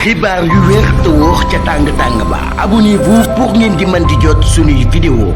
xibaar yu wér te wóor ca tàng tàng ba abonnez-vous pour ngeen di mën di jot suñuy vidéo.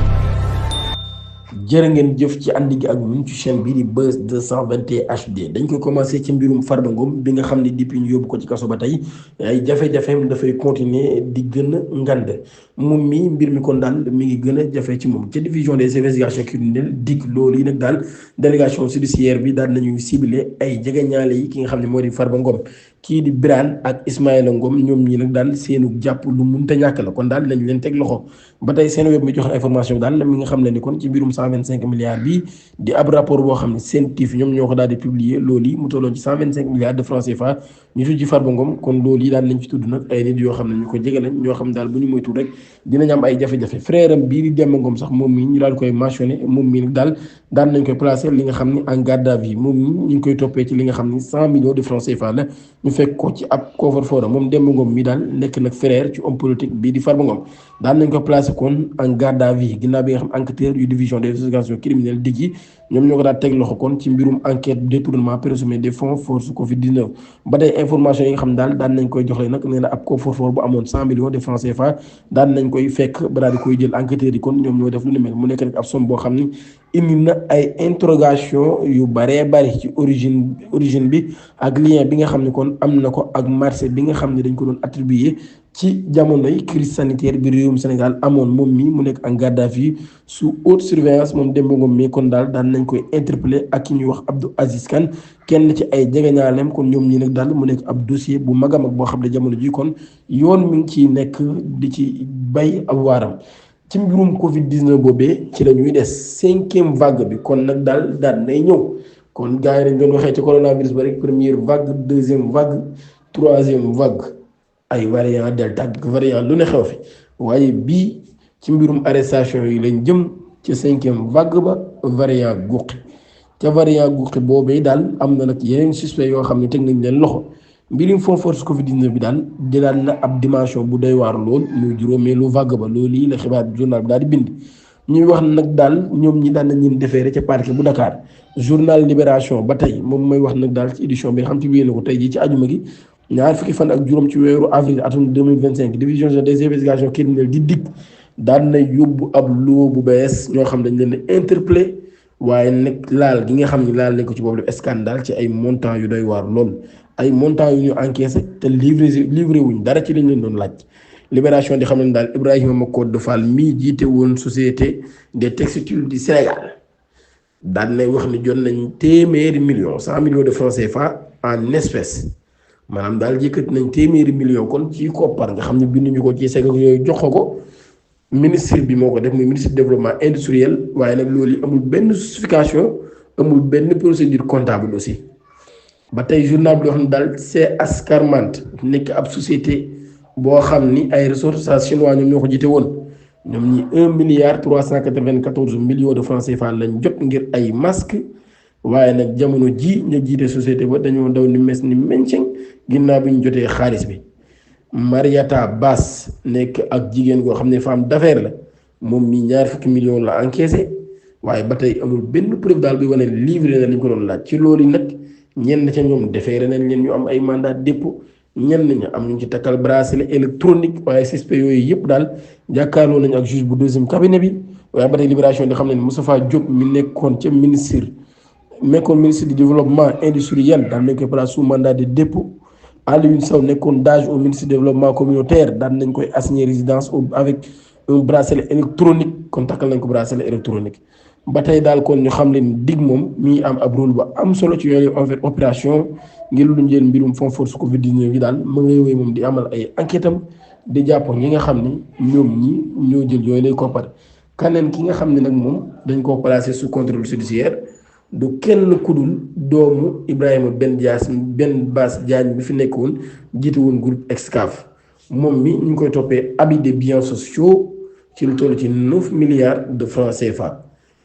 jërë ngeen jëf ci ànd gi ak ñun ci chaîne bii di Buzz 221 HD dañ ko commencé ci mbirum Farba Ngom bi nga xam ne depuis ñu yóbbu ko ci kaso ba tey ay jafe-jafeem dafay continuer di gën a ngand moom mi mbir mi kon daal mi ngi gën a jafe ci moom ca division des investigations criminelles dig loolu yi nag daal délégation judiciaire bi daal nañuy ciblé ay jegeñaale yi ki nga xam ne moo di Farba Ngom kii di Birane ak Ismaïla Ngom ñoom ñi nag daal seenu jàpp lu munta ñàkk la kon daal lañ leen teg loxo ba tey seen web mi joxe information daal mi nga xam ne ni kon ci mbirum 125 milliards bi di ab rapport boo xam ne CENTIF ñoom ñoo ko daal di publier loolu yi mu tolloon ci 125 milliards de francs CFA ñu tudd ci Farba Ngom kon loolu yi daal lañ ci tudd nag ay nit yoo xam ne ñu ko jege lañ ñoo xam daal bu ñu moytu rek dinañ am ay jafe-jafe frère am bii di Demba Ngom sax moom mii ñu daal koy mentionné moom mii nag daal daan nañ koy placé li nga xam ne en garde à vue moom mii ñu ngi koy toppee ci li nga xam ne 100 millions de francs CFA la ñu fekk ko ci ab coffre-fort moom Demba Ngom mi daal nekk nag frère ci homme politique bii di Farba Ngom daan nañ ko placé kon en garde à vue ginnaaw bi nga xam enquêteur yu division des investigations criminelles dig yi ñoom ñoo ko daal teg loxo kon ci mbirum enquête détournement présumé des fonds force Covid 19 ba tey information yi nga xam daal daan nañ koy joxe nag nee na ab coffre-fort bu amoon 100 millions de francs CFA daan nañ koy fekk ba daal di koy jël enquêteurs yi kon ñoom ñoo def lu ni mel mu nekk rek ab somme boo xam ni indi na ay interrogation yu baree bari ci origine bi ak lien bi nga xam ne kon am na ko ak marché bi nga xam ne dañ ko doon attribué ci jamonoy crise sanitaire bi réewum Sénégal amoon moom mi mu nekk en garde à vue sous haute surveillance moom Demba Ngom mi kon daal daan nañ koy interpellé ak ki ñuy wax Abdou Aziz Kane kenn ci ay jegeñaaleem kon ñoom ñi nag daal mu nekk ab dossier bu mag a mag boo xam ne jamono ji kon yoon mi ngi ciy nekk di ci bay ab waaram ci mbirum Covid 19 boobee ci la ñuy des 5e vague bi kon nag daal nay ñëw kon gars yi dañ doon waxee ci coronavirus ba rek première vague 2e vague 3e vague ay variant delta ak variant lu ne xew fi waaye bii ci mbirum arrestation yi lañ jëm ci 5e vague ba variant guqi ca variant guqi boobee daal am na nag yeneen suspect yoo xam ne teg nañ leen loxo mbirum fond force Covid 19 bi daal jëlaat na ab dimension bu doy waar lool muy juróomeelu vague ba loolu yi la xibaar journal bi daal di bind ñuy wax nag daal ñoom ñi daan nañ leen defeere ca parquet bu Dakar journal Libération ba tey moom mooy wax nag daal ci édition bi nga xam ci biir na ko tey jii ci ajuma gi ñaar fukki fan ak juróom ci weeru avril atum 2025 division des investigations criminelles di dig daan na yóbbu ab loo bu bees ñoo xam dañ leen interpellé waaye nag laal gi nga xam ne laal nañ ko ci boobu def scandale ci ay montants yu doy waar lool ay montants yu ñu encaissé te livré wuñ dara ci lañ leen doon laaj Libération di xam ne daal Ibrahima Macodou Fall mii jiite woon société des textiles du Sénégal daan nay wax ni jot nañ téeméeri millions 100 millions de francs CFA en espèces maanaam daal yëkkati nañ téeméeri millions kon ci koppar nga xam ne binduñu ko ci seg ak yooyu jox ko ministre bi moo ko def muy ministre développement industriel waaye nag loolu amul benn justification amul benn procédure comptable aussi ba tey journal bi yoo xam ne daal c'est Ascarmant nekk ab société boo xam ni ay ressortissants chinois ñoom ñoo ko jiite woon ñoom ñi 1,394 milliards de francs CFA lañ jot ngir ay masques waaye nag jamono ji ñu jiite société ba dañoo daw ni mes ni meñceng ginnaaw bi ñu jotee xaalis bi Mariata Bass nekk ak jigéen goo xam ne femme d'affaires la moom mi 20 millions la encaissé waaye ba tey amul benn preuve daal bi wane livré na li ñu ko doon laaj ci loolu nag ñenn ca ñoom defeere nañ leen ñu am ay mandat dépôt ñenn ña am ñu ci takkal bracelet électronique waaye suspect yooyu yëpp daal jàkkaarloo nañu ak juge bu 2e cabinet bi waaye ba tey Libération di xam ne Moustapha Diop mi nekkoon ca ministre du développement industriel daan nañ koy place sous mandat de dépôt Alioune Sow nekkoon DAGE au ministre du développement communautaire daan nañ koy assigner résidence avec un bracelet électronique kon takkal nañ ko bracelet électronique ba tey daal kon ñu xam leen dig moom mi am ab rôle ba am solo ci yooyu en fait opération ngir lu jël mbirum fond force Covid 19 yi daal ma ngay wéy moom di amal ay enquête am di jàpp ñi nga xam ne ñoom ñi ñoo jël yooyu lay koppar kaneen ki nga xam ne nag moom dañ koo placé sous contrôle judiciaire du kenn kudul doomu Ibrahima Ben Bass Diagne bi fi nekkoon jiite woon groupe Excaf moom mi ñu ngi koy toppee abus de biens sociaux ci lu toll ci 9 milliards de francs CFA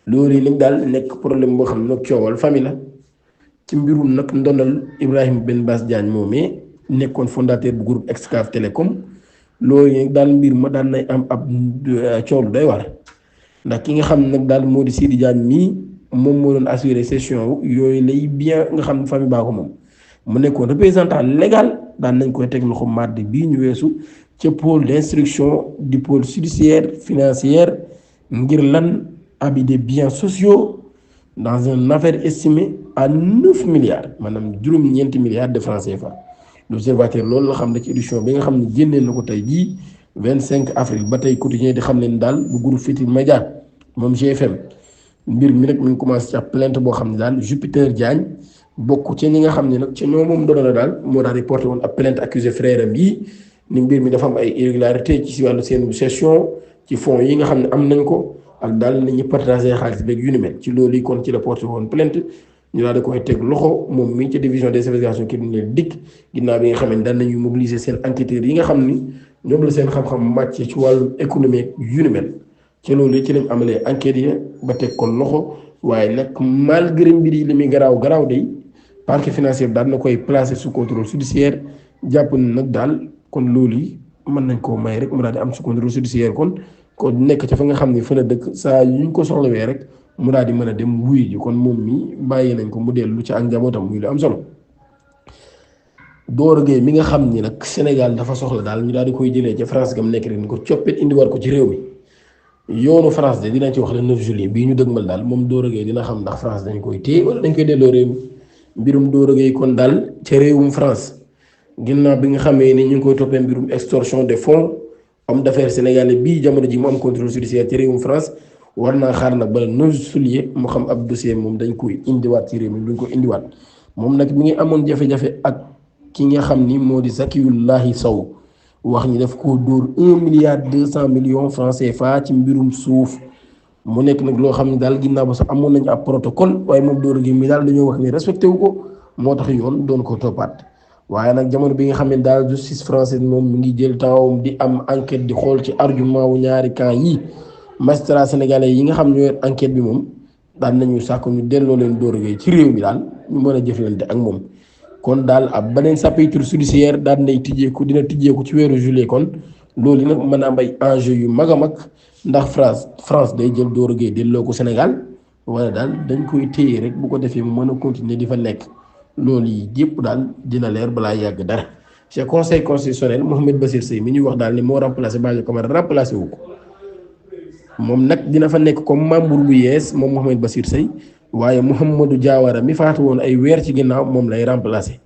loolu yi nag daal nekk problème boo xam ne nag coowal famille la ci mbirum nag ndonal Ibrahima Ben Bass Diagne moomee nekkoon fondateur bu groupe Excaf Télécom loolu yi nag daal mbir ma daan nay am ab coow lu doy war ndax ki nga xam ne nag daal moo di Sidi Diagne mii moom moo doon assurer session yooyu lay bien nga xam ne famille baa ko moom mu nekkoon représentant légal daan nañ koy teg loxo mardi bii ñu weesu ca pôle d'instruction du pôle judiciaire financière ngir lan abus de biens sociaux dans une affaire estimée à 9 milliards maanaam juróom-ñeenti milliards de francs CFA. L'observateur loolu la xam ne ci édition bi nga xam ne génnee na ko tey jii 25 avril ba tey quotidien di xam leen daal bu groupe Futurs Médias moom GFM mbir mi nag mi ngi commencé ci ab plainte boo xam ne daal Jupiter Diagne bokk ci ñi nga xam ne nag ca ñoo moom doon la daal moo daal di porté woon ab plainte accusé frère am yi ni mbir mi dafa am ay irrégularité ci si wàllu seen gestion ci fonds yi nga xam ne am nañ ko ak daal nañu partagé xaalis beeg yu ni mel ci loolu yi kon ci la porté woon plainte ñu daal di koy teg loxo moom mii ci division des investigations criminelles dikk ginnaaw bi nga xam ne daan nañu mobiliser seen enquêteurs yi nga xam ni ñoom la seen xam-xam màcc ci wàllu économie yu ni mel ci loolu yi ci lañ amalee enquêtes yi ba teg kon loxo waaye nag malgré mbir yi li muy garaaw day parquet financier bi daal na koy placer sous contrôle judiciaire jàpp na nag daal kon loolu yi mën nañ koo may rek mu daal di am sous contrôle judiciaire kon nekk ca fa nga xam ne fa la dëkk saa yu ñu ko soxlawee rek mu daal di mën a dem wuy ji kon moom mi bàyyi nañ ko mu dellu ci ak njabootam muy lu am solo. Doro Gueye mi nga xam ni nag Sénégal dafa soxla daal ñu daal di koy jëlee ca France gam nekk rek ni ko coppet indiwaat ko ci réew mi yoonu France de dinañ ci wax le 9 juillet bii ñu dëgmal daal moom Doro Gueye dina xam ndax France dañ koy téye wala dañ koy delloo réew mi mbirum Doro Gueye kon daal ca réewum France ginnaaw bi nga xamee ni ñu ngi koy toppee mbirum extorsion des fonds homme d'affaires sénégalais bii jamono ji mu am contrôle judiciaire ci réewum France war naa xaar nag ba le 9 juillet mu xam ab dossier moom dañ koy indiwaat ci réew mi duñ ko indiwaat moom nag mi ngi amoon jafe-jafe ak ki nga xam ni moo di Zakiyullahi Sow wax ñi daf ko dóor 1,2 milliard francs CFA ci mbirum suuf mu nekk nag loo xam ne daal ginnaaw ba sax amoon nañu ab protocole waaye moom Doro Gueye mi daal dañoo wax ni respecté wu ko moo tax yoon doon ko toppaat waaye nag jamono bi nga xam ne daal justice française moom mi ngi jël temps di am enquête di xool ci argument wu ñaari camp yi magistrat sénégalais yi nga xam ñoo yor enquête bi moom daan nañu sàkk ñu delloo leen Doro Gueye ci réew mi daal ñu mën a jëflante ak moom. kon daal ab beneen chapitre judiciaire daal nay tijjeeku dina tijjeeku ci weeru juillet kon loolu nag mën a am ay enjeu yu mag a mag ndax France day jël Doro Gueye delloo ko Sénégal wala daal dañ koy téye rek bu ko defee mu mën a continuer di fa nekk loolu yi yëpp daal dina leer balaa yàgg dara. ci conseil constitutionnel Mouhamed Bassirou Seye mi ñuy wax daal ni moo remplacé Badio Camara remplacé wu ko moom nag dina fa nekk comme membre bu yees moom Mouhamed Bassirou Seye. waaye Mouhamadou Diawara mi faatu woon ay weer ci ginnaaw moom lay remplacer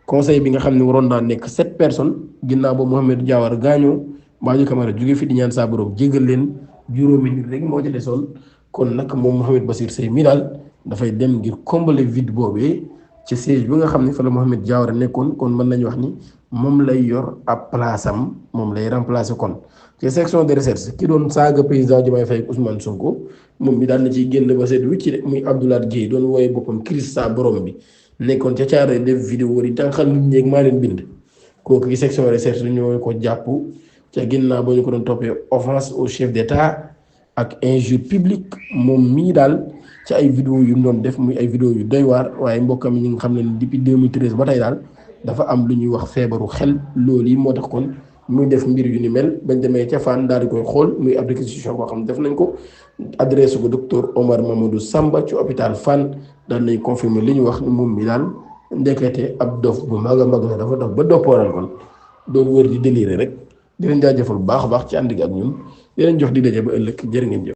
conseil bi nga xam ne waroon naa nekk 7 personnes ginnaaw ba Mouhamadou Diawara gaañoo Badio Camara jóge fi di ñaan saa borom jéggal leen juróomi nit rek moo ci desoon kon nag moom Mouhamed Bassirou Seye mi daal dafay dem ngir combler vide boobee ci siège bi nga xam ne fa la Mouhamadou Diawara nekkoon kon mën nañu wax ni moom lay yor ab place am moom lay remplacer kon. ci section de recherche ki doon saaga président Diomaye Faye Ousmane Sonko moom mi daal na ciy génn ba seet wicc de muy Abdoulaye Gueye doon wooye boppam Christa borom bi nekkoon ca caare def vidéo di tànqal nit ñeeg maa leen bind kooku ci section de recherche ñoo ko jàpp ca ginnaaw ba ñu ko doon toppee offense au chef d'état ak injure publique moom mii daal ci ay vidéo yu mu doon def muy ay vidéo yu doy waar waaye mbokkam yi nga xam ne depuis 2013 ba tey daal dafa am lu ñuy wax feebaru xel loolu yi moo tax kon muy def mbir yu ni mel bañ demee ca Fann daal di koy xool muy ab réquisition boo xam ne def nañ ko adresse ko docteur Omar Mamadou Samba ci hôpital Fann daal nañ confirmer li ñu wax ni moom mi daal ndekete ab dof bu mag a mag la dafa dof ba doppooral kon doon wër di déliré rek di leen jaajëfal bu baax a baax ci ànd gi ak ñun di leen jox di daje ba ëllëg jërë ngeen jëf